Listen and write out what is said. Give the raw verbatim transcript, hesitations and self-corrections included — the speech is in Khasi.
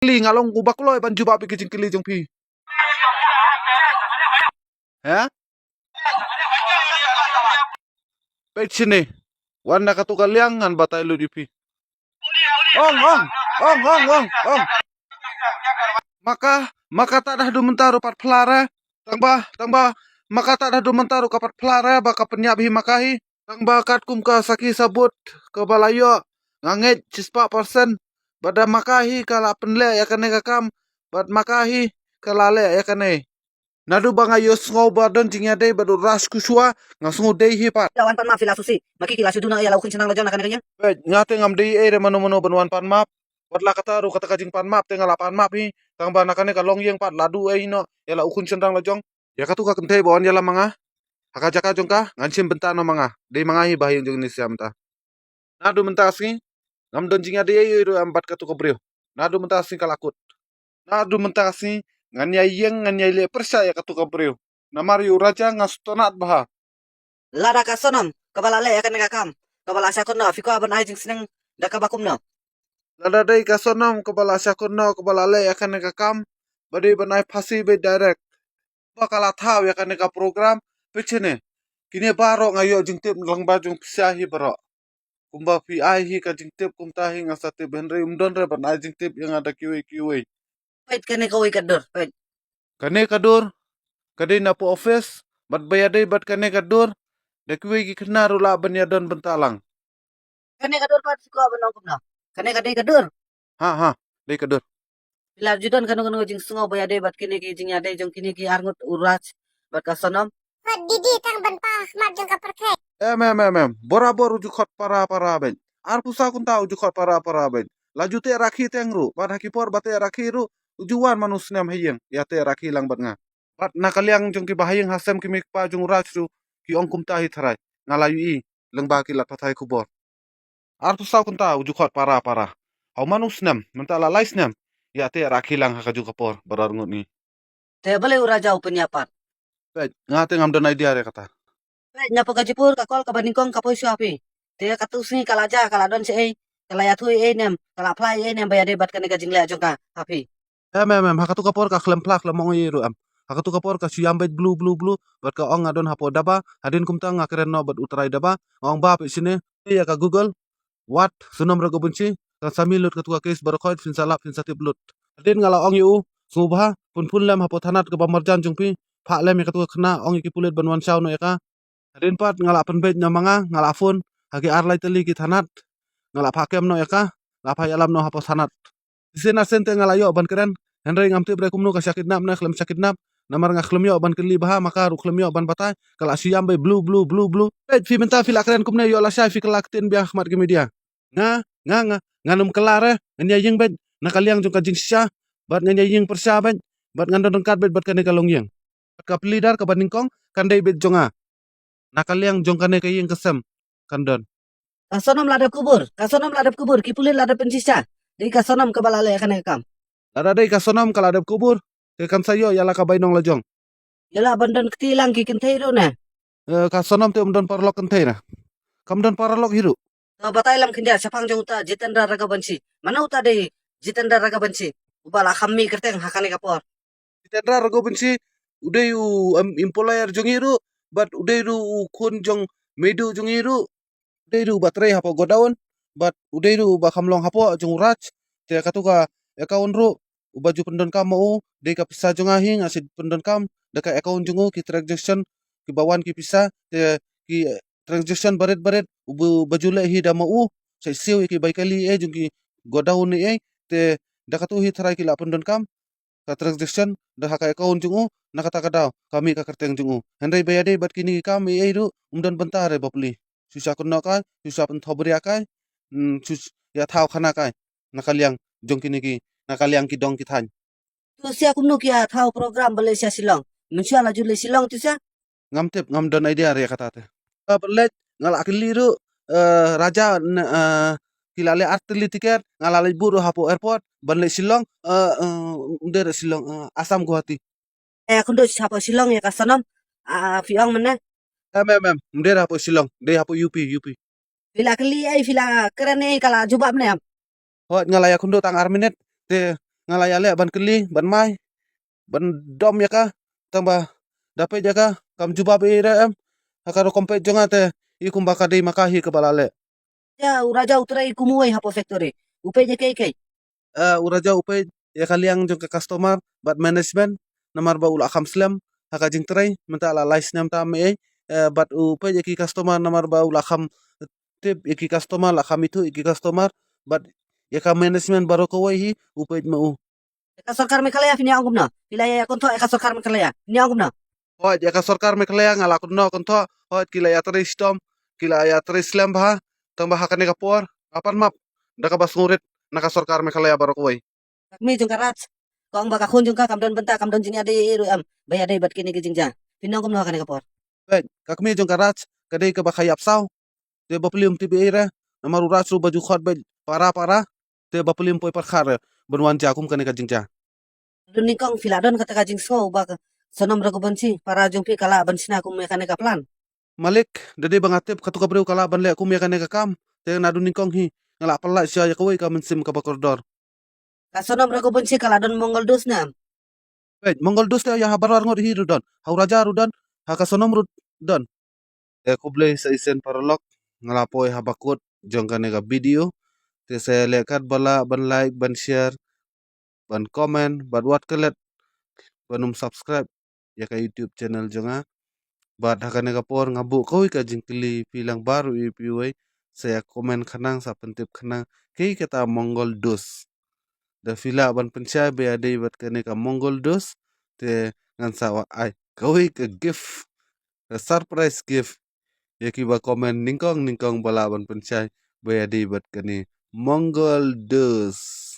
Kylli, nga long uba kloi ban jubab ïa ki jingkylli jong phi. He? Peit shane. Wan na katu ka liang ngan batai lut ïa phi. Ong, ong, ong, ong, ong, ong. Maka, maka ta dah du mynta ruh pat phla re. Tang ba, tang ba, maka ta dah du mynta ruh ka pat phla re, ba ka pynïap hi maka hi. Tang ba katkum ka sakhi sabut, kaba la ïoh, nga ngeit shispah percent. Ba da maka hi ka la pynleh ïa kane ka kam, bad maka hi ka la leh ïa kane. Naduh ba nga ïohsngew ba don jingïadei bad u Raj Kushwaha, nga sngew dei hi pat. La wan pan map phi la susi. Ma ki ki la shu duna ïa la u khun shynrang la jong na kane ka ïing. Peit, nga te ngam dei ei re mano mano ban wan pan map. Wat la kata ruh kata ka jingpan map te nga la pan map hi. Tang ba na kane ka longïing pat la duh ei noh ïa la u khun shynrang la jong. Ïa katu ka kynthei ba wan ïalam ma nga ha ka jaka jong ka, ngan shim bynta noh ma nga. Dei ma nga hi ba ha ïing jong ngi sha mynta. Naduh mynta ka sngi ngam don jingïadei ei ei ruh em bad katu ka briew. Naduh mynta ka sngi ka la kut. Naduh mynta ka sngi ngan ïa ïeng, ngan ïa leh pyrshah ïa katu ka briew. Namar ïa u Raja nga sngewtynnat bha. Lada ka Sonam kaba la leh ïa kane ka kam, kaba la shah kut noh, phi kwah ban ai jingsneng da kaba kumno? Lada dei ka Sonam kaba la shah kut noh, kaba la leh ïa kane ka kam, ba dei ban ai phasi beit direct. Ba ka la thaw ïa kane ka program, peit shane. Kine baroh nga ïoh jingtip lyngba jong pisa hi baroh. Kumba phi ai hi ka jingtip kumta hi nga sa tip, hynrei ym don re ban ai jingtip ïa nga da kiwei kiwei. Peit kane kawei ka dur, peit. Kane ka dur ka dei na post office, bad ba ïadei bad kane ka dur da kiwei ki khynnah ruh lah ban ïadon bynta lang. Kane ka dur pat phi kwah ban ong kumno? Kane ka dei ka dur. Ha, ha, dei ka dur. Phi la ju don kano kano jingsngew ba ïadei bad kine ki jingïadei jong kine ki arngut, u Raj bad ka Sonam? Pat didi tang ban pah ha khmat jong ka pyrthei. Em, em, em, em. Borabor u ju khot para para beit. Arphew saw kynta u ju khot para para beit. La ju teh rakhi teng ruh. Bad ha ki por ba teh rakhi ruh, u ju wan man u snem ha ïing ïa teh rakhi lang bad nga. Bad na ka liang jong ki ba ha ïing ha sem, ki mei ki pa jong u Raj ruh ki ong kumta hi tharai. Nga la ïohi lyngba ki lad pathai khubor. Arphew saw kynta u ju khot para para. Ha u man u snem, mynta la lai snem ïa teh rakhi lang ha kajuh ka por baroh arngut ngi. Te balei u Raja u pynïap pat? Peit, nga te ngam don idea re kata. Peit, na poh Gazipur ka kol kaba nyngkong ka poi shuwa phi. Te katu sngi ka la jia, ka la don shaei, ka la ïathuh ei ei ne em, ka la phla ei ei ne em ba ïadei bad kane ka jingleh jong ka ha phi. Em, em, em, ha katu ka por ka khlem phla khlem ong ei ei ruh em. Ha katu ka por ka shu ïam beit blu blu blu, bad ka ong nga don hapoh Daba, hadien kumta nga kren noh bad u trai Daba, nga ong ba peit shane, ïa ka Google, wat, Sonam Raghuvanshi, kan sa mih lut katu ka case baroh khoit, phin sa lap, phin sa tip lut. Hadien nga la ong ïa u, sngewbha pun pun lem hapoh thanat kaba marjan jong phi, phah lem ïa katu ka khynnah, ong ïa ki pulit ban wan shaw noh ïa ka. Hadien pat nga la pynbeit noh ma nga, nga la phone ha ki ar lai tylli ki thanat, nga la phah kem noh ïa ka, la phah ïalam noh hapoh thanat. Shisien ar sien te nga la ïoh ban kren, hynrei ngam tip re kumno ka sha kidnap ne khlem sha kidnap, namar nga khlem ïoh ban kylli bha, ma ka ruh khlem ïoh ban batai, ka la shu ïam beit blu blu blu blu. Peit, phi mynta phi la kren kumne, ïoh lashai phi kylla ktien biang ha khmat ki media. Nga, nga, nga, ngan ym kylla re, ngan ïa ïeng beit na ka liang jong ka jingshisha, bad ngan ïa ïeng pyrshah beit, bad ngan don ryngkat beit bad kane ka longïing. Bad ka pynlidar kaba nyngkong kan dei beit jong nga. Na ka liang jong kane ka ïing ka sem kan don. Ka Sonam la dep kubur, ka Sonam la dep kubur, ki pulit la dep pynshisha. Dei ka Sonam kaba la leh kane ka kam. Lada dei ka Sonam ka la dep kubur, te kan sa ïoh ïa la ka bainong la jong. Ïa la ban don kti lang ki kynthei ruh ne? Eh, ka Sonam te um don paralok kynthei na. Kam don paralok hi ruh. To batai lem khyndiat shaphang jong uta Jitendra Raghuvanshi. Mano uta dei Jitendra Raghuvanshi uba la kham mih kyrteng ha kane ka por? Jitendra Raghuvanshi u dei u, em, employer jong ngi ruh, bad u dei ruh u khun jong meidu jong ngi ruh. U dei ruh uba trei hapoh godown, bad u dei ruh uba kham long hapoh jong u Raj. Te katu ka account ruh uba ju pyndonkam ma u, dei ka pisa jong nga hi, nga shu pyndonkam da ka account jong u, ki transaction kiba wan ki pisa, te ki transaction barit barit uba, uba ju leh hi da ma u, sa siew ïa ki bai kali ei jong ki godown ei ei, te da katu hi tharai ki la pyndonkam ka transaction da ha ka account jong u, na kata ka daw ka mih ka kyrteng jong u. Hynrei ba ïadei bad kine ki kam ei ei ruh um don bynta re bapli. Shu sha kynnoh kai, shu sha pynthobria kai, mm, shu ïa thaw khana kai na ka liang jong kine ki, na ka liang ki dong ki thaiñ. Tu sha kumno ki ïa thaw program ba leit sha Shillong? Mynshuwa la ju leit Shillong tu sha? Ngam tip, ngam don idea re kata te. Ka ba leit nga la kylli ruh, eh, Raja, n-, eh, ki la leh ar tylli tiket, nga la leit bud ruh hapoh airport ban leit Shillong, eh, eh, ym dei re Shillong, eh, Assam Guwahati. Eh, khynduh hapoh Shillong ïa ka Sonam, ah, phi ong mynne? Em, em, em, ym dei re hapoh Shillong, dei hapoh U P, U P. Phi la kylli ei, phi la kren ei, ka la jubab ne em? Hooid, nga la ïa khynduh tang ar minit, te nga la ïaleh ban kylli, ban mai, ban dom ïa ka, tang ba da peit ïa ka kam jubab ei re em. Ha ka rukom peit jong nga te i kumba ka dei ma ka hi kaba la leh. Ja, u Raja u trei kum uwei hapoh factory. U peit ïa kaei kaei? Eh, u Raja u peit ïa ka liang jong ka customer bad management, namar ba u la kham slem ha ka jingtrei mynta la lai snem tam ei. Eh, bad u peit ïa ki customer namar ba u la kham tip ïa ki customer, la kham ithuh ïa ki customer, bad ïa ka management baroh kawei hi u peit ma u. Ïa ka sorkar Meghalaya phin ïa ong kumno? Phi la ïa kynthoh ïa ka sorkar Meghalaya, phin ïa ong kumno? Hooid, ïa ka sorkar Meghalaya nga la kynnoh kynthoh, hooid, ki la ïatrei shitom, ki la ïatrei slem bha, tang ba ha kane ka por nga pan map da kaba sngewrit na ka sorkar Meghalaya baroh kawei. Ka kmie jong ka Raj ka ong ba ka khun jong ka kam don bynta, kam don jingïadei ei ruh em ba ïadei bad kine ki jingjia. Phin ong kumno ha kane ka por? Peit, ka kmie jong ka Raj ka dei kaba kham ïap saw. Te bapli um tip ei re, namar u Raj ruh ba ju khot beit para para. Te bapli um poi pyrkhat re ban wan jia kum kane ka jingjia. Dun nyngkong phi la don kata ka jingsngew ba ka Sonam Raghuvanshi, para jong phi, ka lah ban shna kum ïa kane ka plan? Malik, da dei ba nga tip katu ka briew ka lah ban leh kum ïa kane ka kam, te naduh nyngkong hi nga la pyllait sha ïa kawei ka mynsiem kaba kordor. Ka Sonam Raghuvanshi ka la don mongol dost ne em? Peit, mongol dost te ïa ha baroh arngut hi ruh don. Ha u Raja ruh don, ha ka Sonam ruh don. Te khublei sa shisien paralok, nga la poi ha bakut jong kane ka video. Te sa ïaleh katba lah ban like, ban share, ban comment, bad wat klet ban ym subscribe ïa ka YouTube channel jong nga. Bad ha kane ka por nga buh kawei ka jingkylli, phi lang baroh iwei pa iwei, sa ïa comment khnang, sa pyntip khnang kaei kata mongol dost. Da phi lah ban pynshai ba ïadei bad kane ka mongol dost, te ngan sa wan ai kawei ka gift, ka surprise gift ïa kiba comment nyngkong nyngkong ba lah ban pynshai ba ïadei bad kane mongol dost.